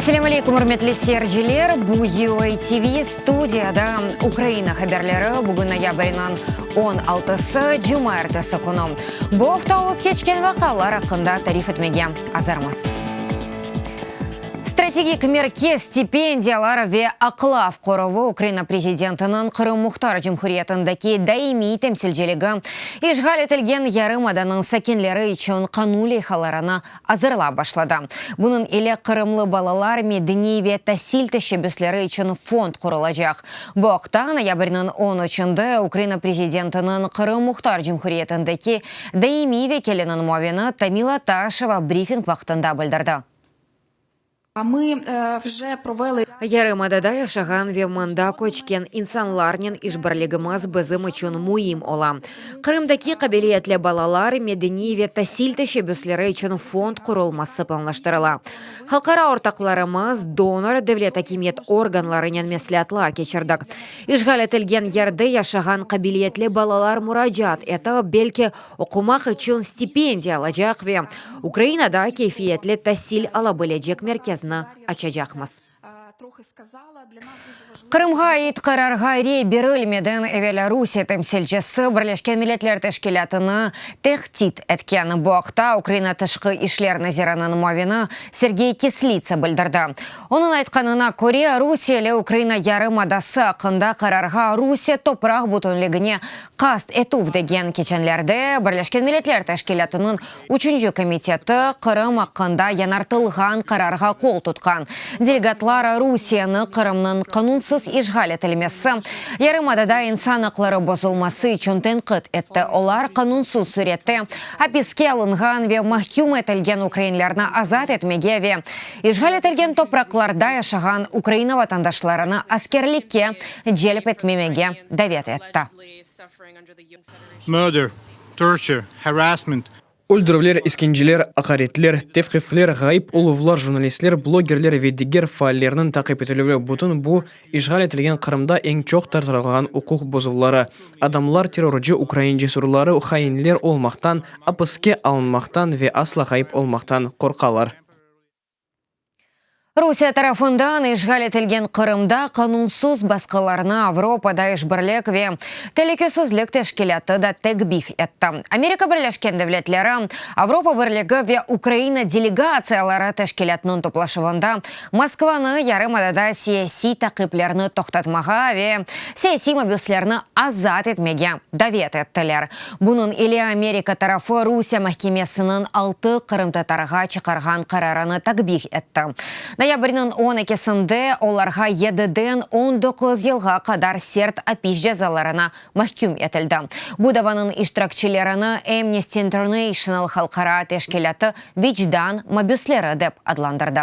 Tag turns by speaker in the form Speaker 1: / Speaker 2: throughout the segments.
Speaker 1: Selâm aleykum, ürmetli seyirciler! Bu UA TV studiyada Ukraina haberleri. Bugün noyabrniñ 16-sı, cumaertesi künü. Bu afta olıp keçken vaqialar aqqında tarif etmege azırmız. Strategik merkez stipendiyalar ve aqlav qoruvı Ukraina prezidentiniñ Qırım Muhtar Cumhuriyetindeki daimiy temsilciligi işğal etilgen yarımadanıñ sakinleri içün qanun leyhalarını azırlap başladı. Bunıñ ile qırımlı balalar medeniy ve tasil teşebbüsleri içün fond qurulacaq. Bu aqta noyabrniñ on üçünde Ukraina prezidentiniñ Qırım Muhtar Cumhuriyetindeki daimiy vekiliniñ muavini Tamila Taşeva brifing vaqtında bildirdi. Yarımadada yaşağan ve mında köçken insanlarnen işbirligimiz bizim içün müim ola. Qırımdaki qabiliyetli balalar medeniy ve tasil teşebbüsleri içün fond qurulması planlaştırıla. Halqara ortaqlarımız, donor, devlet akimiyet organlarınen mesleatlar keçirdik. İşğal etilgen yerde yaşağan qabiliyetli balalar muracaat etip, belki, oqumaq içün stipendiya alacaq ve Ukrainada keyfiyetli tasil ala bilecek merkezni açacaqmız. Qırımğa ait qararğa rey berilmeden evel Rusiye temsilcisi Birleşken Milletler Teşkilâtını tehdit etken. Bu aqta Ukraina Tışqı işler naziriniñ muavini Sergey Kislitsa bildirdi. Onıñ aytqanına köre, rusiyeli Ukraina yarımadası aqqında qararğa Rusiye topraq bütünligine qast etüv degen keçenlerde Birleşken Milletler Teşkilâtınıñ Üçünci komiteti Qırım aqqında yañartılğan qararğa qol tutqan. Delegatlar Rusiyeni Qırımnıñ qanunsız işğal etilmesi, yarımadada insan aqları bozulması içün tenqit etti. Olar qanunsız sürette apiske alınğan ve mahküm etilgen ukrainlerni azat etmege ve işğal etilgen topraqlarda yaşağan Ukraina vatandaşlarını askerlikke celp etmemege davet etti.
Speaker 2: Murder, torture, harassment.
Speaker 3: Öldürüvler, iskenceler, aqaretler, tevqifler, ğayıp oluvlar, jurnalistler, blogerler ve diger faallerniñ taqip etilüvi, bütün bu, işğal etilgen Qırımda eñ çoq tarqalğan uquq bozuvları. Adamlar terrorcı ukrain cesurları, hainler olmaqtan, apiske alınmaqtan ve asla ğayıp olmaqtan qorqalar.
Speaker 1: Rusiye tarafından işğal etilgen Qırımda qanunsız basqılarnı Avropada İşbirlik ve Telükesizlik Teşkilâtı da tekbih etti. Amerika Birleşken Devletleri, Avropa Birligi ve Ukraina delegatsiyaları teşkilâtnıñ toplaşuvında Moskvanı yarımadada siyasiy taqiplerni toqtatmağa ve siyasiy mabüslerni azat etmege davet ettiler. Bunıñ ile Amerika tarafı Rusiye mahkemesiniñ altı qırımtatarğa çıqarğan qararını takbih etti. Noyabrniñ on ekisinde olarğa yediden 19 yılğa qadar sert apis cezalarına mahküm etildi. Bu davanıñ iştirakçilerini Amnesty International halqara teşkilâtı vicdan mabüsleri dep adlandırdı.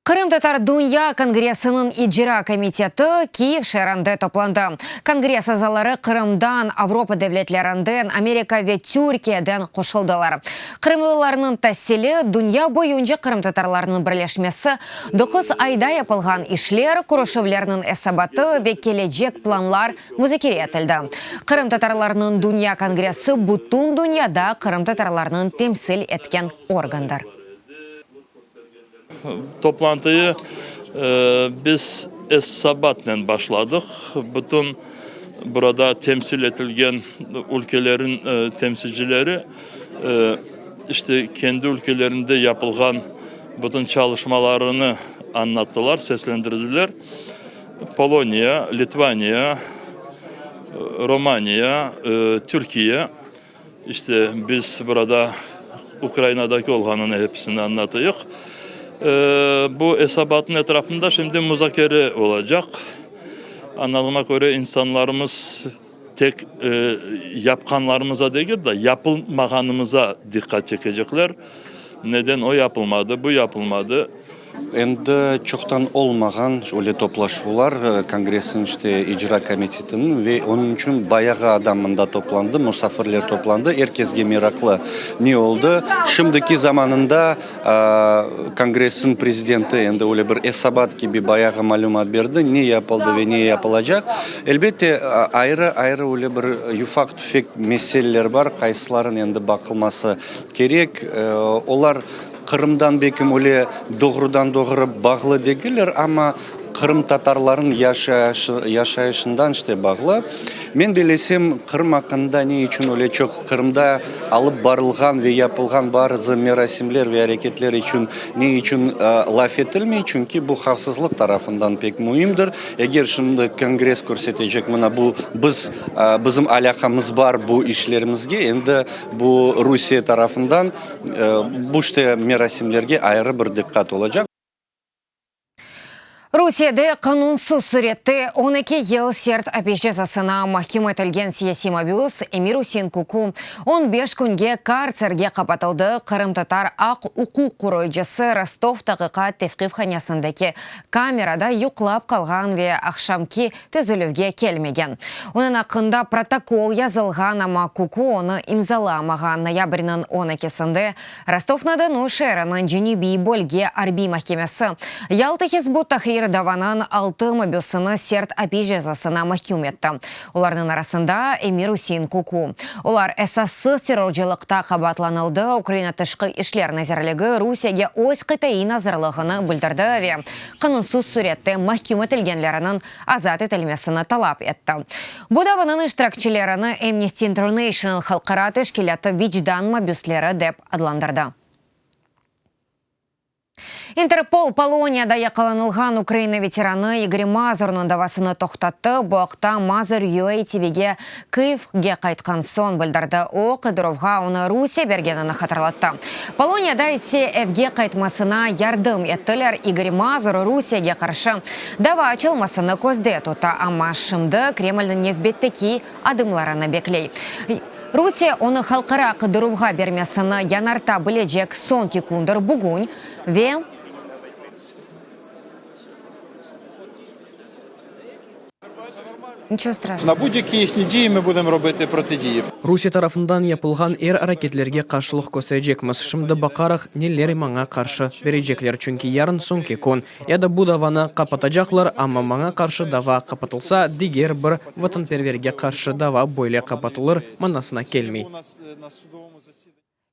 Speaker 1: Qırımtatar Dünya kongressiniñ icra komiteti Kiyev şeerinde toplandı. Kongress azaları Qırımdan, Avropa devletlerinden, Amerika ve Türkiyeden qoşuldılar. Qırımlılarnıñ tasili, dünya boyunca qırımtatarlarnıñ birleşmesi, doquz ayda yapılğan işler, körüşüvlerniñ esabatı ve kelecek planlar muzakere etildi. Qırımtatarlarnıñ Dünya kongressi bütün dünyada qırımtatarlarnıñ temsil etken organdır.
Speaker 4: Toplantıyı biz esabatnen başladıq. Bütün burada temsil etilgen ülkelerin temsilcileri işte kendi ülkelerinde yapılğan bütün çalışmalarını añlattılar, seslendirdiler. Poloniya, Litvaniya, Romaniya, Türkiye. İşte, biz burada Ukrainadaki olğanını episini añlatayıq. Bu esabatnıñ etrafında şimdi muzakere olacaq. Añladığıma köre, insanlarımız tek yapqanlarımıza degil de, yapılmağanımıza diqqat çekecekler. Neden o yapılmadı, bu yapılmadı?
Speaker 5: Endi çoqtan olmağan öyle toplaşuvlar Kongressniñ işte icra komitetiniñ ve onıñ içün bayağı adam mında toplandı, musafirler toplandı, er kesge meraqlı ne oldı. Şimdiki zamanında Kongressniñ prezidenti endi öyle bir esabat kibi bayağı malümat berdi, ne yapıldı ve ne yapılacaq. Elbette, ayrı-ayrı öyle bir yufaq-tüfek meseleler bar, qaysılarıñ endi baqılması kerek, olar. Qırımdan belkim öyle doğrudan-doğru bağlı degiller, amma qırımtatarlarnıñ yaşayışından işte bağlı. Men bellesem, Qırım aqqında ne içün öyle çoq, Qırımda alıp barılğan ve yapılğan bazı merasimler ve areketler içün ne içün laf etilmey, çünki bu havfsızlıq tarafından pek müimdir. Eger şimdi Kongress körsetecek, mına bu biz, bizim alâqamız bar bu işlerimizge, endi bu Rusiye tarafından bu işte merasimlerge ayrı bir diqqat olacaq.
Speaker 1: Rusiyede qanunsız sürette 12 yıl sert apis cezasına mahküm etilgen siyasiy mabüs Emir-Usein Kuku on beş künge kartserge qapatıldı, qırımtatar aq-uquq qoruyıcısı Rostov taqiqat tevqifhanesindeki kamerada yuqlap qalğan ve aqşamki tizilüvge kelmegen. Onıñ aqqında protokol yazılğan, amma Kuku onı imzalamağan. Noyabrniñ on ekisinde Rostov-na-Donu şeeriniñ Cenübiy bölge arbiy mahkemesi Yalta Hizb ut-Tahrir davanıñ altı mabüsini sert apis cezasına mahküm etti. Olarnıñ arasında Emir-Usein Kuku. Olar esassız terrorcılıqta qabaatlanıldı, Ukraina Tışqı işler nazirligi Rusiyege öz qıtaiy nazırlığını bildirdi ve qanunsız sürette mahküm etilgenleriniñ azat etilmesini talap etti. Bu davanıñ iştirakçilerini Amnesty International halqara teşkilâtı vicdan mabüsleri dep adlandırdı. İnterpol Poloniyada yaqalanılğan Ukraina veteranı İgor Mazurnıñ davasını toqtattı. Bu aqta Mazur UA TVge Kyivge qaytqan soñ bildirdi. O, qıdıruvğa onı Rusiye bergenini hatırlattı. Poloniyada ise evge qaytmasına yardım ettiler. İgor Mazur Rusiyege qarşı dava açılmasını közde tuta, amma şimdi Kremlniñ nevbetteki adımlarını bekley. Rusiye onı halqara qıdıruvğa bermesini yañarta bilecek soñki kündir bugün ve
Speaker 3: Rusiye tarafından yapılğan er areketlerge qarşılıq kösterecekmiz. Şimdi baqarıq, neler maña qarşı berecekler, çünki yarın soñki kün. Ya da bu davanı qapatacaqlar, amma maña qarşı dava qapatılsa, diger bir vatanperverge qarşı dava böyle qapatılır manasına kelmey.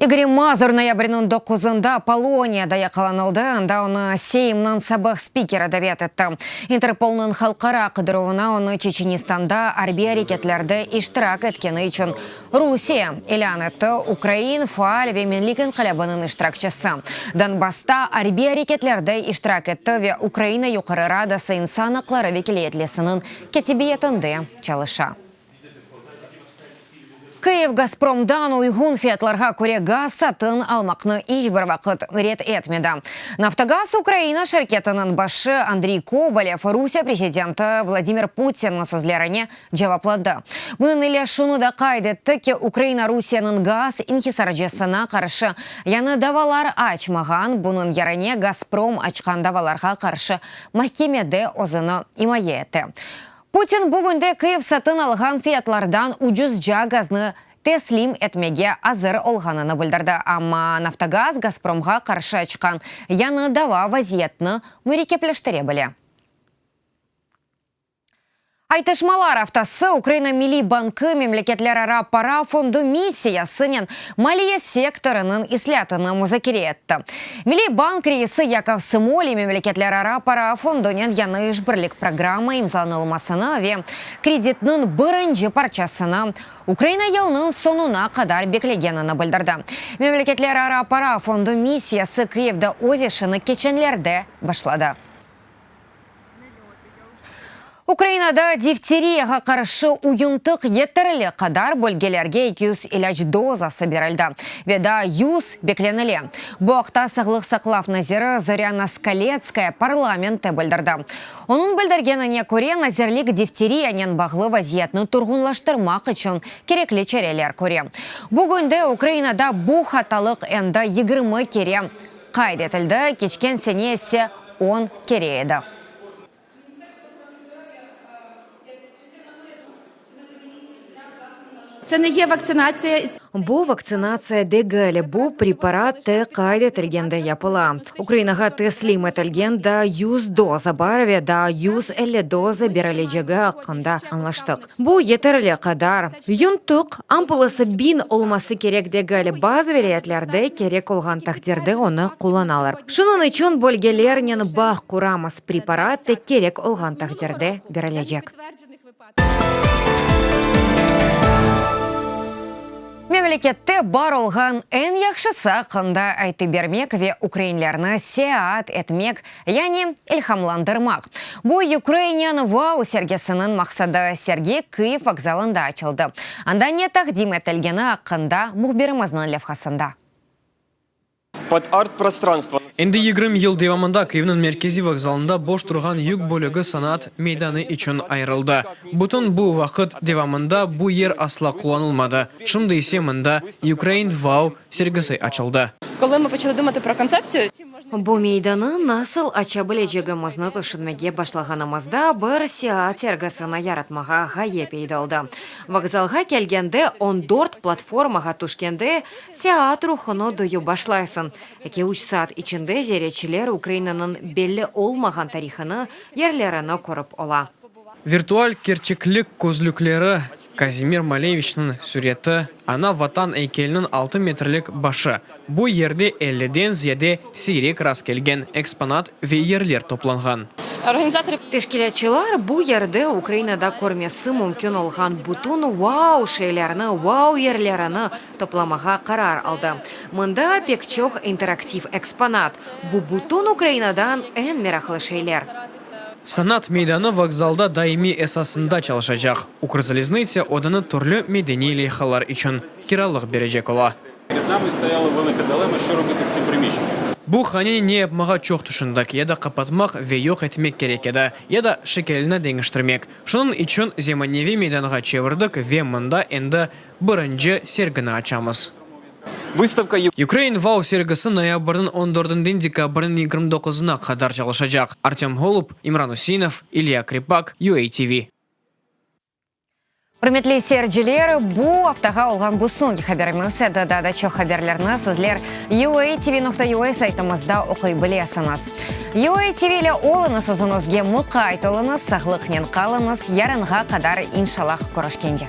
Speaker 1: İgor Mazur noyabrniñ doquzında Poloniyada yaqalanıldı, anda onı Seymniñ sabıq spikeri davet etti. İnterpolnıñ halqara qıdıruvına onı Çeçenistanda arbiy areketlerde iştirak etkeni içün Rusiye ilân etti, ukrain faal ve Menlik inqilâbınıñ iştirakçisi. Donbassta arbiy areketlerde iştirak etti ve Ukraina Yuqarı Radası insan aqları vekiliyetlisiniñ kâtibiyetinde çalışa. Kyiv Gazpromdan uyğun fiyatlarğa köre gaz satın almaqnı iç bir vaqıt red etmedi. Naftogaz Ukraina şirketiniñ başı Andriy Kobolev Rusiye prezidenti Vladimir Putinniñ sözlerine cevapladı. Bunıñ ile şunı da qayd etti ki, Ukraina Rusiyeniñ gaz inhisarcısına qarşı yañı davalar açmağan, bunıñ yerine Gazprom açqan davalarğa qarşı mahkemede özüni imaye ete. Putin bugünde Kyiv satın alğan fiyatlardan ucuzca gaznı teslim etmege azır olğanını bildirdi, amma Naftogaz Gazpromğa qarşı açqan yañı dava vaziyetni mürekkepleştire bile. Aytışmalar aftası Ukraina Milliy bankı Memleketlerara para fondu missiyasınen maliye sektorınıñ islâtını muzakere etti. Milliy bank reisi Yakov Smoliy Memleketlerara para fondunen yañı işbirlik programma imzalanılmasını ve kreditniñ birinci parçasını Ukraina yılnıñ soñuna qadar beklegenini bildirdi. Memleketlerara para fondu missiyası Kıyivde öz işini keçenlerde başladı. Ukrainada difteriyağa qarşı uyuntıq yeterli qadar bölgelerge 200 ilâc dozası berildi ve daa 100 beklenile. Bu aqta sağlıq saqlav naziri Zorâna Skaletskaya parlamentte bildirdi. Onıñ bildirgenine köre, nazirlik difteriyanen bağlı vaziyetni turğunlaştırmaq içün kerekli çareler köre. Bugünde Ukrainada bu hatalıq endi 20 kere qayd etildi, keçken sene ise on kere edi.
Speaker 6: Tse ne ye vaktsinatsiya.
Speaker 1: Bu vaktsinatsiya degil, bu preparat tek qayd etilgende yapıla. Ukrainağa teslim etilgen daa 100 doza bar ve daa 150 doza berilecegi aqqında añlaştıq. Bu yeterli qadar. Yuntıq ampulası biñ olması kerek degil, bazı vilâyetlerde kerek olğan taqdirde onı qullanalar. Şunıñ içün bölgelernen bağ quramız, preparat tek kerek olğan taqdirde berilecek. Memlekette bar olğan eñ yahşısı aqqında aytıp bermek ve ukrainlerni seyaat etmek, yani ilhamlandırmaq. Bu Ukrainian Wow sergisiniñ maqsadı. Sergi Kyiv vokzalında açıldı. Anda ne taqdim etilgeni aqqında mühbirimizniñ levhasında.
Speaker 7: Pod art-prostranstvo.
Speaker 3: Endi 20 yıl devamında Kyivniñ merkeziy vokzalında boş turğan yük bölügi sanat meydanı içün ayırıldı. Bütün bu vaqıt devamında bu yer asla qullanılmadı. Şimdi ise mında Ukraine Wow sergisi açıldı.
Speaker 8: Kolı mı poçalı dumatı pro kontseptsiyu,
Speaker 1: Bu meydanı nasıl aça bilecegimizni tüşünmege başlağanımızda bir seyaat sergisini yaratmağa ğaye peyda oldı. Vokzalğa kelgende, on dört platformağa tüşkende, Seyaat ruhunı duyıp başlaysıñ. Eki-üç saat içinde ziyaretçiler Ukrainanıñ belli olmağan tarihını, yerlerini körip ola.
Speaker 3: Virtual kerçeklik közlükleri, Kazimir Maleviçniñ süreti, Ana Vatan eykeliniñ altı metrlik başı, bu yerde elliden ziyade siyrek rastkelgen eksponat ve yerler toplanğan.
Speaker 1: Teşkilâtçılar bu yerde Ukrainada körmesi mümkün olğan bütün vau şeylerni, vau yerlerini toplamağa qarar aldı. Mında pek çoq interaktiv eksponat, bu bütün Ukrainadan eñ meraqlı şeyler.
Speaker 3: Sanat meydanı vokzalda daimiy esasında çalışacaq. Ukrzaliznıtsâ odanı türlü medeniy leyhalar içün kiralıq berecek ola. Bu haneni ne yapmağa çoq tüşündik, ya da qapatmaq ve yoq etmek kerek edi, ya da şekilini deñiştirmek. Şunıñ içün zemaneviy meydanğa çevirdik ve mında endi birinci sergini açamız. Ukraine Wow sergisi noyabrniñ on dördünden dekabrniñ 29-na qadar çalışacaq. Artöm Holub, İmran Üseinov, İlya Kripak, UATV.
Speaker 1: Ürmetli seyirciler, bu aftağa olğan bu soñki haberimiz edi. Daa da çoq haberlerni sizler uatv.ua saytımızda oquy bilesiñiz. UATV ile oluñız, özüñizge muqayt oluñız, sağlıqnen qalıñız, yarınğa qadar, inşallah, körüşkence.